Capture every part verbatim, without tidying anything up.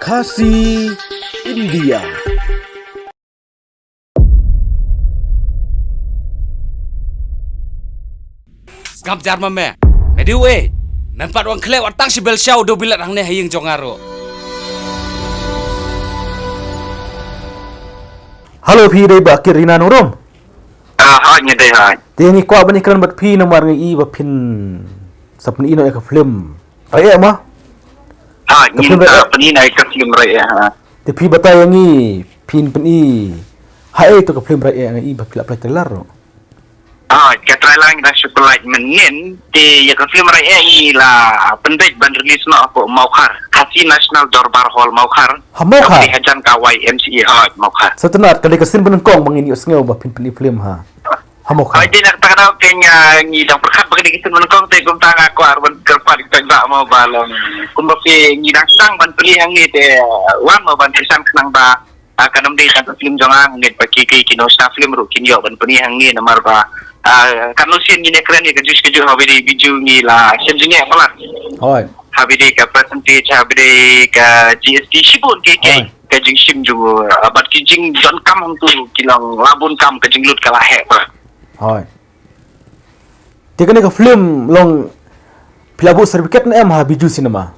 Khasi India. Sngap jar ma me. Me dei uei? Men pat wan khleh wat tang shi bel sha u dewbilat hangne ha ïing jong nga ruh. Hello, phi dei Bah Kirina Nongrum? Ah, hooid, ngi dei hooid. Te ngi kwah ban ïakren bad phi namar ngi i ba phin sa pyni noh ïa ka film Raieh ma? Hooid, ngin sa pyni noh ïa ka film Raieh, ha. Te phi batai ïa ngi, phin pyni haei to ka film Raieh, ngi i ba phi la plie trailer ruh. Hooid, ka trailer ngi dang shu plie mynnin, te ïa ka film Raieh ngi la pynbeit ban release noh hapoh Mawkhar, Khasi National Dorbar Hall Mawkhar. Ha Mawkhar? Ka dei hajan ka Y M C A, hooid, Mawkhar. Sngewtynnat, ka dei ka sien ba nyngkong ba ngin ïohsngew ba phin pyni film ha. Ha Mawkhar. Hooid, te na kata ka daw te ngi, ah, ngi dang pyrkhat ba ka dei ka sien ba nyngkong te kumta nga kwah ruh ban kyrpad ïa ki paidbah mo ba long. Kumba phi ngi dang sdang ban plie hangne te, ah, wan mo ban kyrshan khnang ba, ah, kan ym dei tang ka film jong nga, ngeit ba ki, ki, ki nongshna film ruh kin ïoh ban pyni hangne namar ba, ah, katno sien ngin ïakren ïa kajuh kajuh haba ïadei Bijou ngi la shem jingeh palat. Hooid. Haba ïadei ka percentage, haba ïadei ka G S T shibun ki, ki. Hooid. Ka jingshim jong u, ah, bad ki jingdonkam hangtu ki long la bun kam, ka jinglut ka la heh palat. Hooid. Te kane ka film long phi la buh certificate ne em ha Bijou Cinema?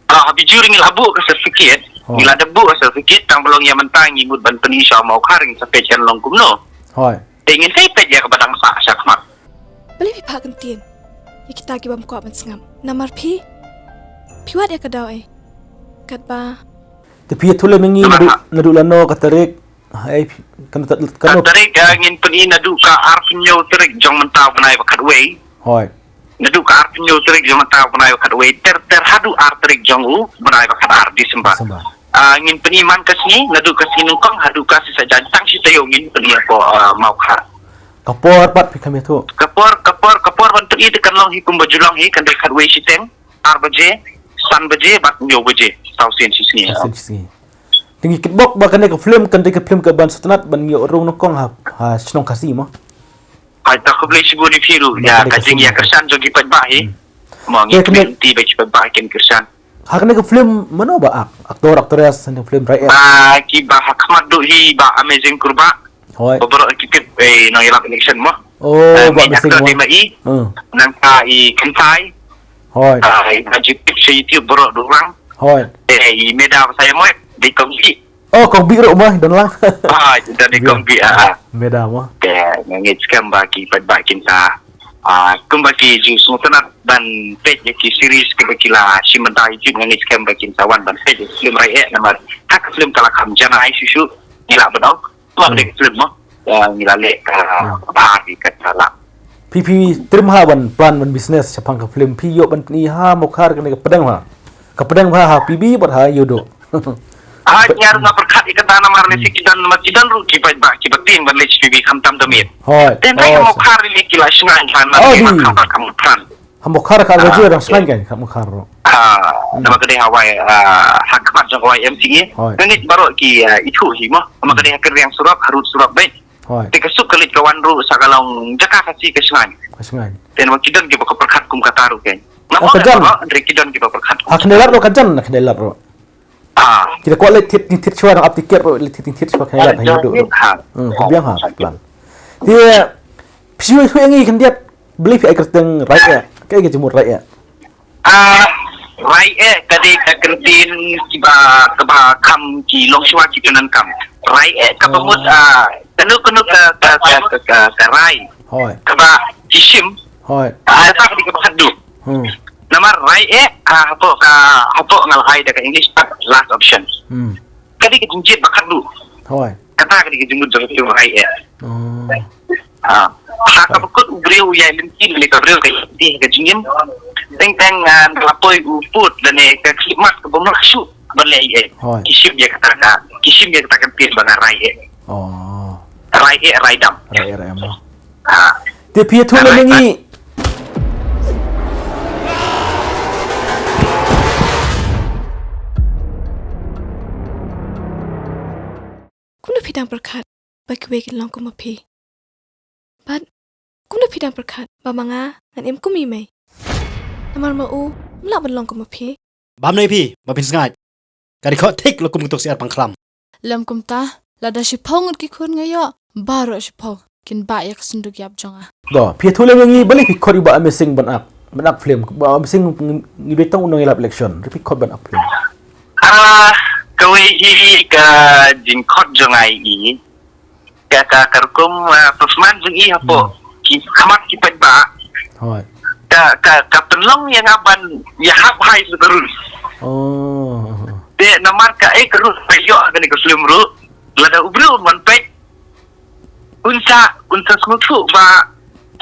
Ah, ha Bijou ruh ngi la buh ka certificate. Hooid. Ngi la dep buh ka certificate, tang ba long ïa mynta ngi mut ban pyni sha Mawkhar, ngin sa peit kan long kumno. Hooid. Te ngin sa peit ïa kaba dang sah shakhmat. Balei phi phah kyntien ïa kita kiba ym kwah ban sngap? Namar phi, phi wad ïa ka daw eh. Katba. Te phi ïathuh lem ïa ngi naduh, naduh lano ka tarik. Hei, kan, kan, kan. Ka tarik, ah, ngin pyni naduh ka arphew hynñiew tarik jong mynta u bnai ba khatwei. Hooid. Naduh ka arphew hynñiew tarik jong mynta u bnai ba khatwei ter ter haduh ar tarik jong u bnai ba khatar December. December. Ah, ngin pyni man ka sngi, naduh ka sngi nyngkong haduh ka sngi saitjaiñ, tang shi taïew ngin pyni hapoh, ah, Mawkhar. Ka por pat phi kham ïathuh? Ka por, ka por, ka por ban pyni te kan long hi kumba ju long hi, kan dei khatwei shiteng, ar baje, san baje bad hynñiew baje, saw sien shisngi. Saw sien shisngi. Te ngi kitbok ba kane ka film kan dei ka film kaban sngewtynnat ban ïoh rung nyngkong ha, ha shnong Khasi mo. Ai, ta khublei shibun ïa phi ruh ïa ka jingïakyrshan jong ki paidbah hi. Hmm. Mo, ngi kmen ti ba ki paidbah kin kyrshan. Ha kane ka film mano ba ak, aktor, aktores ha kane ka film Raieh? Ah, kiba ha khmat duh hi Bah Amazing Kurbah. Hooid. Ba baroh ki tip, eh, nongïalap election mo. Oh, Bah Amazing mo. Dei ma i. Hmm. Nangta i Kynthai. Hooid. Ah, i ba ju tip sha YouTube baroh duh rang. Hooid. Eh, i Meda ba sa ïa mo, dei kong Bih. Oh, kong Bih ruh mo, don lang. Ah, don i kong Bih, ah. Meda mo. Te nga ngeit skhem ba ki paidbah kin sa, ah, kumba ki ju sngewtynnat ban peit ïa ki series kiba ki la shim bynta YouTube, nga ngeit skhem ba kin sa wan ban peit ïa ki film Raieh namar ha ka film ka la kham janai shuh shuh. Ngi lah ban ong. Ba ka dei ka film mo. Ngi la leh ka bha hi kata la. Phi, phi trim ha ban plan ban business shaphang ka film, phi ïoh ban pyni ha Mawkhar kane ka pdeng ha. Ka pdeng ha, ha P B bad ha Ïewduh. Ah, nga ruh nga pyrkhat ïa kata namar lehse ki don, namar ki don ruh ki paidbah kiba tieng ban leit sha P B khamtam tam ïa. Hooid. Te hynrei ha Mawkhar lehse ki la shngaiñ ban, namar ki ma kham, kham, kham. Ha Mawkhar ka arbaje dang shngaiñ kan, ha Mawkhar ruh. Ah, namar ka dei ha Y, ah, ha khmat jong ka Y M C A. Hooid. Nga ngeit baroh ki, ah, ithuh hi mo. Namar ka dei ha Kyrriang surok, ha Rud surok beit. Hooid. Te ka suk ka leit ka wan ruh sa ka long jaka Khasi ka shngaiñ. Ka shngaiñ. Te namar ki don kiba ka pyrkhat kum kata ruh kan. Nga ong ka jan. Hynrei ki don kiba pyrkhat kum. Ha Khyndailad ruh ka jan, ha Khyndailad ruh. Ah. Kita kwah leit thied, thied shuwa, nang ap tiket ruh, leit thied, thied shuwa Khyndailad ha Ïewduh ruh. Ha. Hmm, ka biang ha plan. Te phi shu ïathuh ïa ngi khyndiat, balei phi ai kyrteng Raieh? Kaei ka jingmut Raieh? Ah, Raieh ka dei ka kyrteng kiba, kaba kham ki longshuwa ki pyndonkam. Raieh kaba mut, ah, kano kano ka, ka, ka, ka, ka, ka rai. Hooid. Kaba ki shim. Hooid. Ah, kata ka dei kaba khatduh. Hmm. Namar Raieh, ah, hapoh ka, hapoh nga la ai da ka English ka last option. Hmm. Ka dei ka jingjied ba khatduh. Hooid. Kata ka dei ka jingmut jong ka film Raieh. Oh. Ah. Ha kaba kut u briew u ïai lynti lane ka briew ka ïai lynti ka jingim. Teng teng, ah, la poi u pud lane ka khyllipmat ka bym lah shuh ban leh ei ei. Hooid. Ki shim ïa kata ka, ki shim ïa kata ka ktien ba nga Raieh. Oh. Raieh, Raidam. Raieh, Raidam. Ah. Te phi ïathuh lem ïa ngi. Kumno phi dang pyrkhat ba kiwei kin long kum ma phi? Bad kumno phi dang pyrkhat ba ma nga ngan im kum i mei? Namar ma u um lah ban long kum ma phi. Bam nei phi, ba phin sngaid. Ka record thik la kum ka tuk siar pang khlam. Lem kumta, lada shiphew ngut ki khun nga ïoh, baroh shiphew kin bah ïa ka synduk ïap jong nga. To, phi ïathuh lem ïa ngi balei phi khot ïa u Bah Amazing ban ak, ban ak film. Bah Amazing ngi, ngi beit tang u nongïalap election. Phi khot ban ak film. Ah, kawei hi ka jingkhot jong nga ïa i. Ka, ka, ka rukom, ah, performance jong i hapoh. Hmm. Ki khmat ki paidbah. Hooid. Ka, ka, ka pynlong ïa nga ban ïahap hai sha ka rul. Oh. Te namar ka, eh, ka rul ba ïoh kane ka film ruh. Lada u briew un wan peit. Un sa, un sa sngewthuh ba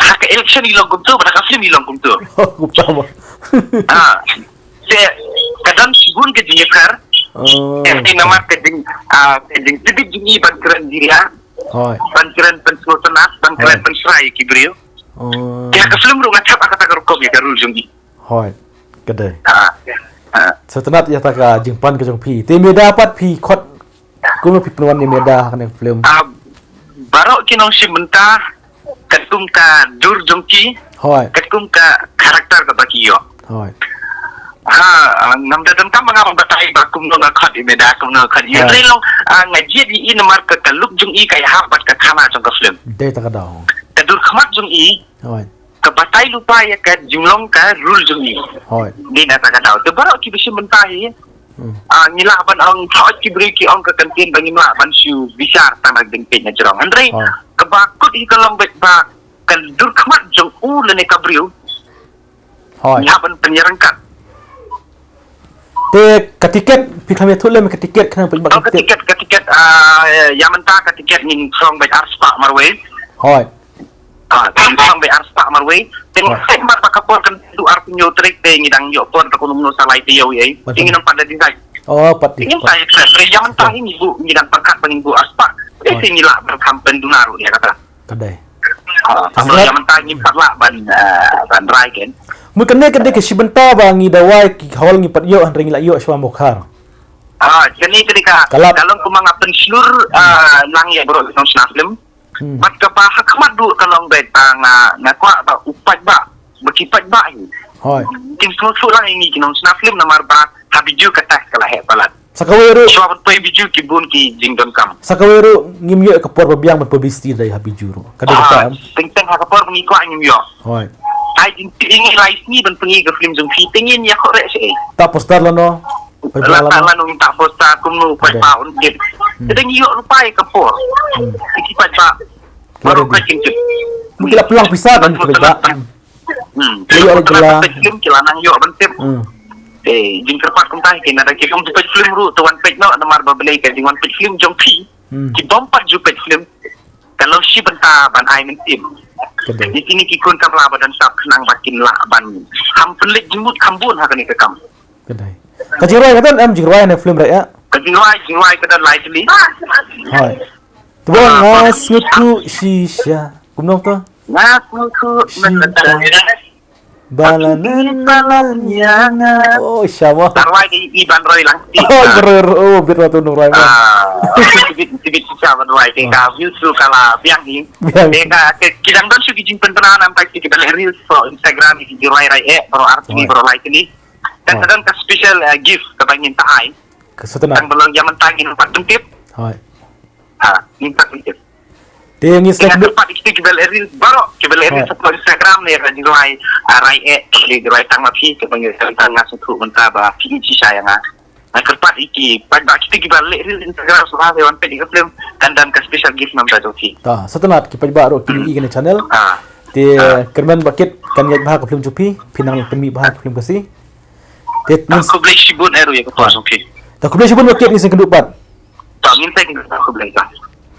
ha ka election i long kumto, ba ha ka film i long kumto. Oh, kumta mo. Ah. Te ka don shibun ka jingïakher. Oh. Te namar ka jing, ah, ka jingtbit jong i ban kren diriah. Hooid. Ban kren pynsngewtynnat, ban kren, hooid, pynshrai ïa ki briew. Oh. Te ha ka film ruh nga thep ha kata ka rukom ïa ka rul jong i. Hooid. Ka dei. Ah. Ah. Sngewtynnat ïa kata ka jingpan ka jong phi. Te Meda pat phi khot kumno phi pynwan ïa Meda ha kane ka film? Ah, baroh ki nongshim bynta, katkum ka dur jong ki, hooid, katkum ka character kaba ki ïoh. Hooid. Ha, ah, ngam da donkam ba nga ban batai ba kumno nga khot ïa Meda, kumno nga khot ïa i. Hooid. Hynrei long, ah, nga jied ïa i namar ka, ka look jong i ka ïahap bad ka khana jong ka film. Dei ta ka daw. Ka dur khmat jong i. Hooid. Ka batai lypa ïa ka jinglong ka rul jong i. Hooid. Dei na ta ka daw. Te baroh kiba shim bynta hi. Hmm. Ah, ngi lah ban ong, hooid, ki briew ki ong ka ktien ba ngim lah ban shu bishar tang ba dang peit na jrong. Hynrei, hooid, kaba kut hi ka long beit ba ka dur khmat jong u lane ka briew. Hooid. Ngi hap ban pynïaryngkat. Te ka tiket, phi khlem ïathuh lem ka tiket khnang pynbak. Oh, ka tiket, ka tiket, ah, ïa mynta ka tiket ngin shrong beit ar spah marwei. Hooid. Ah, ngin shrong beit ar spah marwei. Te, hooid, ngin sait mar ba ka por kan du arphew hynñiew tarik te ngi dang ïoh por, te kumno kumno sa lai taïew ïa i. Te ngin ym pat da decide. Oh, pat. Te ngin sa ïa, ïa mynta hi ngi buh, ngi dang pyrkhat ba ngin buh ar spah. Te, hooid, te ngi lah ban kham pynduna ruh ïa kata. Ka dei. Ah, tang ba ïa mynta ngim pat lah ban, ah, ban rai ken. Mut kane ka dei ka shi bynta ba ngi dawai ki hall ngi pat ïoh, hynrei ngi la ïoh shuwa Mawkhar. Ah, kane ka dei ka, ka lap, ka long kumba nga pynshlur, ah, lang ïa baroh ki nongshna film. Hmm. Bad kaba ha khmat ruh ka long beit ba nga, nga kwah ba u paidbah, ba ki paidbah hi. Hooid. Kin sngewthuh lang ïa ngi ki nongshna film namar ba ha Bijou ka test ka la heh palat. Sa kawei ruh. Shuwa ban poi Bijou ki bun ki jingdonkam. Sa kawei ruh ngim ïoh ka por ba biang ban publicity dei ha Bijou ruh. Ka dei kata em. Teng teng ha ka por ba ngi kwah ngim ïoh. Hooid. Ai jin ngi lai sngi ban pyngi ka film jong phi, te ngin ïa khot reh seh. Ta poster lano. Lano ngin ta poster kumno, paidbah un tip. Hmm. Te dang ïoh ruh paidbah ka por. Hmm. Ki paidbah. Baroh ka jingtip. Mungkin la pynlong pisa kan ki paidbah. Hmm. Ki la ïoh ruh jela. Film ki la nang ïoh ban tip. Hmm. Eh, jingkyrpad kumta hi, lada ki kum peit film ruh, to wan peit noh, namar ba balei ka jingwan peit film jong phi. Hmm. Ki bym pat ju peit film. Ka long shi bynta ban ai mynsiem. Ka dei. Ïa kine ki khun samla ba don sap khnang ba kin lah ban kham pynleit jingmut kham bun ha kane ka kam. Ka dei. Ka jingrwai ka don em, jingrwai na film Rai eh? Ka jingrwai, jingrwai ka don lai tylli. Hooid. Te ba nga sngewthuh shisha. Kumno to? Nga sngewthuh shisha. Ba la nen ba la nia nga. Oh, sha mo. Tang rwai ka i Ban Roi Langti. Oh, Ban Roi, oh, bit ratu nong rwai mo. Ah, bit, bit shisha Ban Roi. Te ka views ruh ka la biang hi. Biang. Te ka, ki dang don shuh ki jingpynbna, namar ki ba leh reels hapoh Instagram, ki jingrwai Rai eh, baroh ar tylli, baroh lai tylli. Kan sa don ka special, eh, gift kaba ngin sa ai. Ka sutna. Tang ba long ïa mynta ngin pat pyntip. Hooid. Ha, ngin pat pyntip. Te ngin sa kyrpad ïa kito kiba leh reels baroh, kiba leh reels hapoh Instagram ne ka jingrwai, ah, Rai eh, ki jingrwai tang ma phi, kaba ngin sa tang nga sngewthuh mynta ba phi shisha ïa nga. Nga kyrpad ïa ki paidbah kito kiba leh reels Instagram shuwa ban peit ïa ka film, kan don ka special gift namar jong phi. Ta, sutna ki paidbah ruh ki i kane channel. Ah. Te kyrmen ba kit kan ïaid bha ka film jong phi, phi nang pynmih bha ka film Khasi. Te ngin khublei shibun eh ruh ïa ka por jong phi. Ta khublei shibun ba kit ngin sa kynduh pat. Ta ngin sa kynduh, khublei ta.